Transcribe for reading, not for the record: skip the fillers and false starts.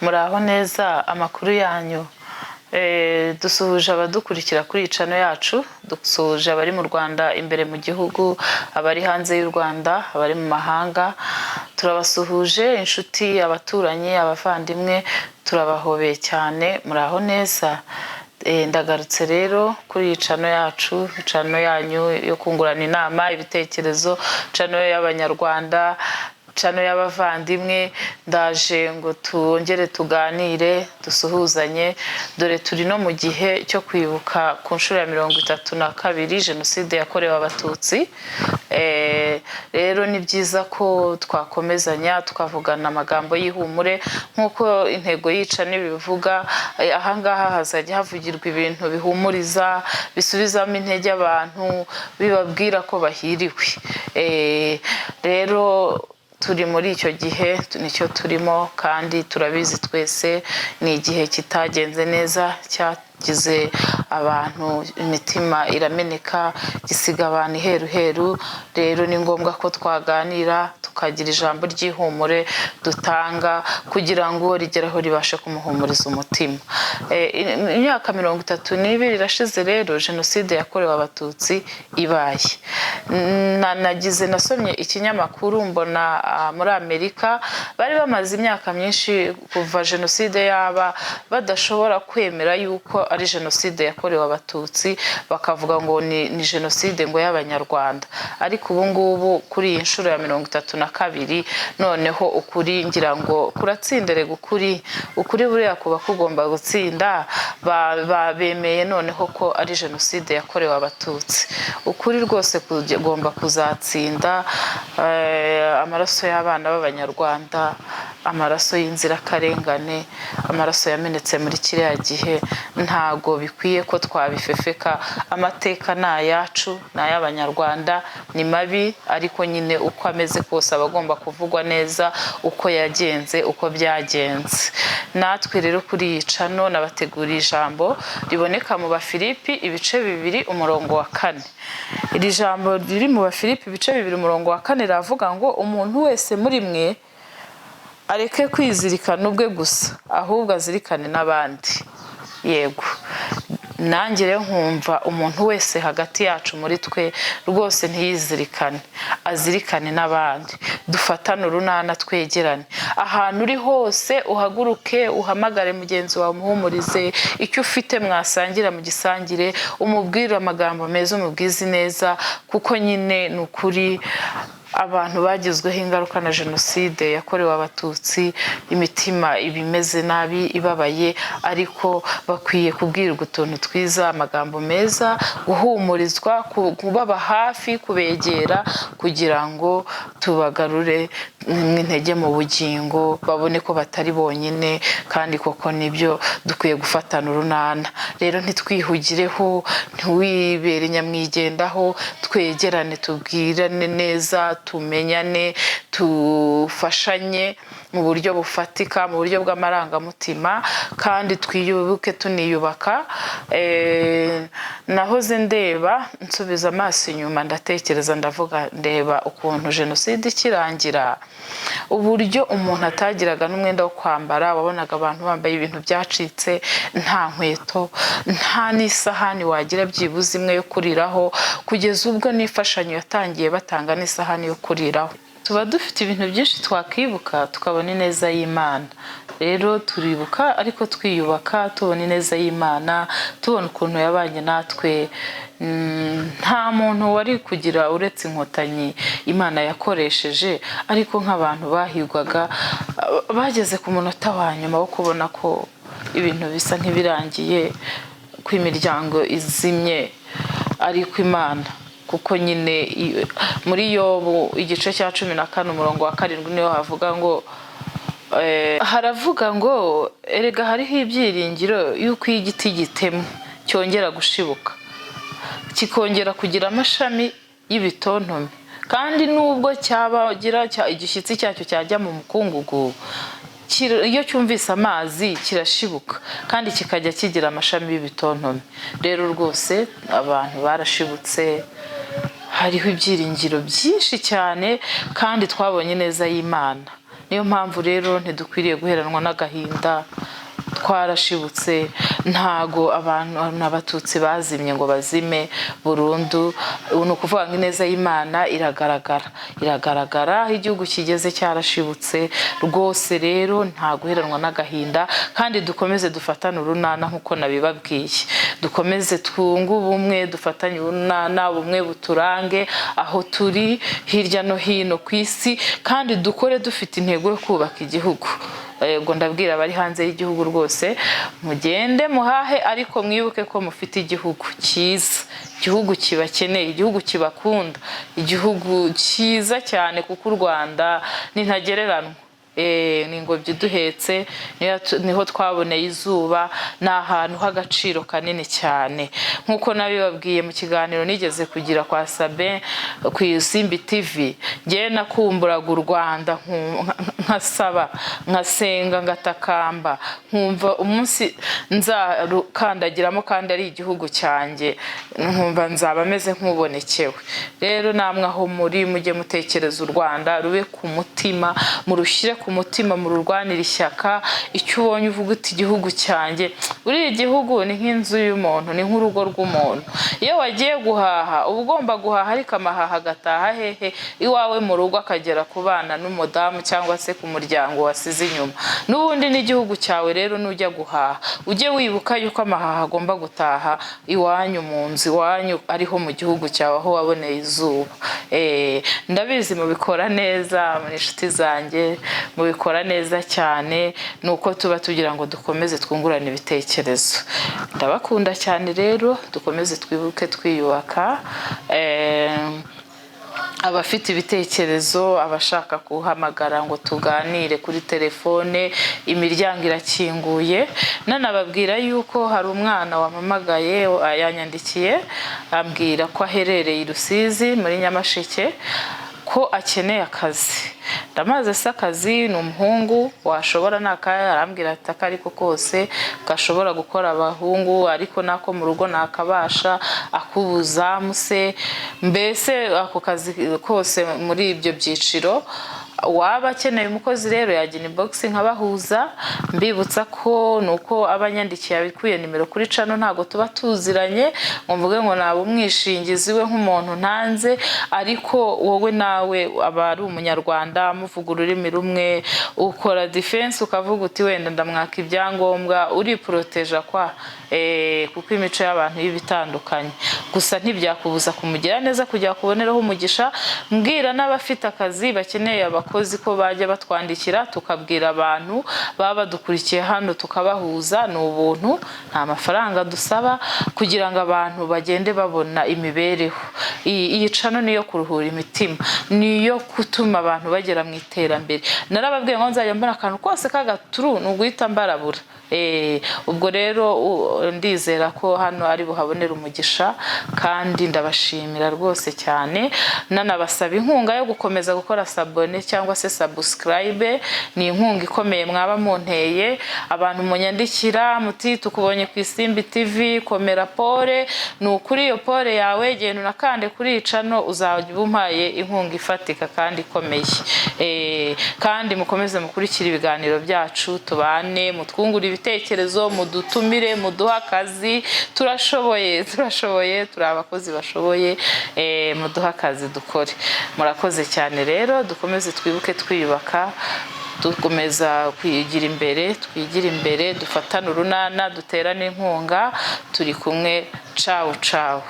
Muraho neza, amakuru yanyu? Dusuhuje abadukurikira kuri iyi channel yacu, dusuhuje abari mu Rwanda imbere mu gihugu, abari hanze y'u Rwanda, abari mu mahanga, turabasuhuje. Inshuti, abaturanyi, abavandimwe, turabahobeye cyane. Muraho neza? Ndagarutse rero kuri iyi channel yacu, channel yanyu yo kungurana inama, ibitekerezo, channel y'Abanyarwanda, channel y'abavandimwe. Ndaje ngo twongere tuganire, dusuhuzanye. Dore turi no mu gihe cyo kwibuka ku nshuro ya 32 Jenoside yakorewe Abatutsi. Rero ni byiza ko twakomezanya, tukavugana amagambo y'ihumure nk'uko intego yica n'ibivuga. Ahangaha hazajya havugirwa ibintu bihumuriza, bisubizamo intege abantu, bibabwira ko bahiriwe. Rero turi muri icyo gihe, nicyo turimo, kandi turabizi twese, ni igihe kitagenze neza, cyagize abantu imitima irameneka, gisiga abantu iheruheru. Rero ni ngombwa ko twaganira, tukagira ijambo ry'ihumure dutanga kugira ngo rigeraho ribashe kumuhumuriza umutima. Imyaka 32 irashize rero Jenoside yakorewe Abatutsi ibaye. Nagize nasomye ikinyamakuru, mbona muri Amerika bari bamaze imyaka myinshi kuva jenoside yaba badashobora kwemera yuko ari jenoside yakorewe Abatutsi, bakavuga ngo ni jenoside ngo y'Abanyarwanda. Ariko ubu ngubu kuri iyi nshuro ya 32, noneho ukuri ngira ngo kuratsinderega. Ukuri buriya kuba kugomba gutsinda. Bemeye noneho ko ari jenoside yakorewe Abatutsi. Ukuri rwose kugomba kuzatsinda. Amaraso y'abana b'Abanyarwanda, amaraso y'inzirakarengane, amaraso yamenetse muri kiriya gihe, ntago bikwiye ko twabifefeka. Amateka ni ayacu, ni ay'Abanyarwanda, ni mabi, ariko nyine uko ameze kose aba agomba kuvugwa neza, uko yagenze, uko byagenze. Natwe rero kuri iyi channel nabateguriye ijambo riboneka mu Bafilipi ibice 2, umurongo wa 4. Iri jambo riri mu Bafilipi ibice 2, umurongo wa 4, riravuga ngo: "Umuntu wese muri mwe areke kwizirikana ubwe gusa, ahubwo azirikane n'abandi." Yego, nanjye rero nkumva umuntu wese hagati yacu, muri twe rwose, ntiyizirikane, azirikane n'abandi. Dufatane urunana, twegerane. Ahantu uri hose uhaguruke, uhamagare mugenzi wawe, umuhumurize. Icyo ufite mwasangira mugisangire, umubwire amagambo meza, umubwize neza, kuko nyine ni ukuri abantu bagizweho ingaruka na Jenoside yakorewe Abatutsi, imitima iba imeze nabi, ibabaye, ariko bakwiye kubwirwa utuntu twiza, amagambo meza, guhumurizwa, kubaba hafi, kubegera, kugira ngo tubagarure intege mu bugingo, babone ko batari bonyine. Kandi koko nibyo, dukwiye gufatana urunana. Rero ntitwihugireho, ntiwibere nyamwigendaho, twegerane, tubwirane neza, tumenyane, tufashanye mu buryo bufatika, mu buryo bw'amarangamutima, kandi twiyubuke tuniyubaka. Nahoze ndeba, nsubiza amaso inyuma, ndatekereza, ndavuga, ndeba ukuntu jenoside ikirangira, uburyo umuntu atagiraga n'umwenda wo kwambara. Wabonaga abantu bambaye ibintu byacitse, nta nkweto, nta n'isahani wagira byibuze imwe yo kuriraho, kugeza ubwo n'imfashanyo yatangiye batanga n'isahani yo kuriraho. Tuba dufite ibintu byinshi twakwibuka, tukabona ineza y'Imana. Rero turibuka ariko twiyubaka, tubona ineza y'Imana, tubona ukuntu yabanye natwe. Nta muntu wari kugira uretse Inkotanyi Imana yakoresheje, ariko nk'abantu bahigwaga bageze ku munota wa nyuma wo kubona ko ibintu bisa nk'ibirangiye, ko imiryango izimye, ariko Imana, kuko nyine muri Yobu igice cya 14, umurongo wa 7, niho havuga ngo haravuga ngo: "Erega hariho ibyiringiro y'uko iyo igiti gitemwe cyongera gushibuka, kikongera kugira amashami y'ibitontome, kandi nubwo cyabagira igishyitsi cyacyo cyajya mu mukungugu, iyo cyumvise amazi kirashibuka kandi kikajya kigira amashami y'ibitontome." Rero rwose abantu barashibutse, hariho ibyiringiro byinshi cyane, kandi twabonye neza y'Imana. Niyo mpamvu rero ntidukwiriye guheranwa n'agahinda. Twarashibutse, ntago abantu n'Abatutsi bazimye ngo bazime burundu. Ubu ni ukuvuga ngo ineza y'Imana iragaragara, iragaragara aho igihugu kigeze, cyarashibutse rwose. Rero nta guheranwa n'agahinda, kandi dukomeze dufatane urunana nk'uko nabibabwiye, dukomeze twunge ubumwe, dufatanye urunana, ubumwe buturange aho turi hirya no hino ku isi, kandi dukore dufite intego yo kubaka igihugu. Yego, ndabwira abari hanze y'igihugu rwose, mugende muhahe, ariko mwibuke ko mufite igihugu cyiza, igihugu kibakeneye, igihugu kibakunda, igihugu cyiza cyane, kuko u Rwanda ni ntagereranwa. Ni ingobyi iduhetse, niho twaboneye izuba, ni ahantu h'agaciro kanini cyane. Nk'uko nabibabwiye mu kiganiro nigeze kugira kwa Sabe ku Isimbi TV, ngewe nakumburaga u Rwanda, nkasaba, nkasenga, ngatakamba, nkumva umunsi nzarukandagiramo kandi ari igihugu cyanjye, nkumva nzaba meze nk'ubonekewe. Rero namwe aho muri, mujye mutekereza u Rwanda, rube ku mutima, murushyire ku mutima, mururwanire ishyaka. Icyo ubonye uvuga uti: "Igihugu cyanjye." Buriya igihugu ni nk'inzu y'umuntu, ni nk'urugo rw'umuntu. Iyo wagiye guhaha, uba ugomba guhaha, ariko amahaha agataha hehe? Iwawe mu rugo, akagera ku bana n'umudamu cyangwa se ku muryango wasize inyuma. N'ubundi n'igihugu cyawe rero, nujya guhaha ujye wibuka yuko amahaha agomba gutaha iwanyu mu nzu iwanyu, ariho mu gihugu cyawe, aho waboneye izuba. Ndabizi mubikora neza, muri inshuti zanjye, mubikora neza cyane. Ni uko tuba tugira ngo dukomeze twungurane ibitekerezo. Ndabakunda cyane. Rero dukomeze twibuke twiyubaka. Abafite ibitekerezo, abashaka guhamagara ngo tuganire kuri telefone, imiryango irakinguye. Nanababwira yuko hari umwana wampamagaye, yanyandikiye ambwira ko aherereye i Rusizi muri Nyamasheke, ko akeneye akazi. Ndamaze se akazi ni umuhungu washobora ni akahe? Arambwira ati: "Ako ariko kose gashobora gukora abahungu, ariko nako mu rugo nakabasha, akubuzamu se, mbese ako kazi kose muri ibyo byiciro." Waba akeneye umukozi rero yagira inbox nkabahuza. Mbibutsa ko ni uko aba anyandikiye abikuye nimero kuri channel, ntabwo tuba tuziranye ngo mvuge ngo naba umwishingizi we nk'umuntu ntanze, ariko wowe nawe aba ari Umunyarwanda, muvuga ururimi rumwe, ukora defense, ukavuga uti: "Wenda ndamwaka ibyangombwa," uriporoteja kwa kuko imico y'abantu iba itandukanye. Gusa ntibyakubuza kumugira neza kugira kubonereho umugisha. Mbwira n'abafite akazi bakeneye abakozi ko bajya batwandikira, tukabwira abantu baba badukurikiye hano, tukabahuza. Ni ubuntu, nta mafaranga dusaba, kugira ngo abantu bagende babona imibereho. Iyi channel niyo kuruhura imitima, niyo gutuma abantu bagera mu iterambere. Narababwiye ngo nzajya mbona akantu kose k'agaturu ni uguhita mbarabura. Ubwo rero ndizera ko hano ari buhabonere umugisha, kandi ndabashimira rwose cyane. Nanabasaba inkunga yo gukomeza gukora s'abonner cyangwa se subscribe, ni inkunga ikomeye mwaba munteye. Abantu munyandikira muti: "Tukubonye ku Isimbi TV, komera, pole." Ni ukuri, iyo pole yawe, genda unakande kuri iyi channel, uzajya umpaye inkunga ifatika kandi ikomeye. Kandi mukomeze mukurikire ibiganiro byacu, tubane, mutwungure ibitekerezo, mudutumire, muduhe akazi. Turashoboye, turashoboye, turi abakozi bashoboye. Muduhe akazi dukore. Murakoze cyane. Rero dukomeze twibuke twiyubaka, dukomeza kwigira imbere, twigire imbere, dufatane urunana, duterane inkunga. Turi kumwe. Cawu cawu.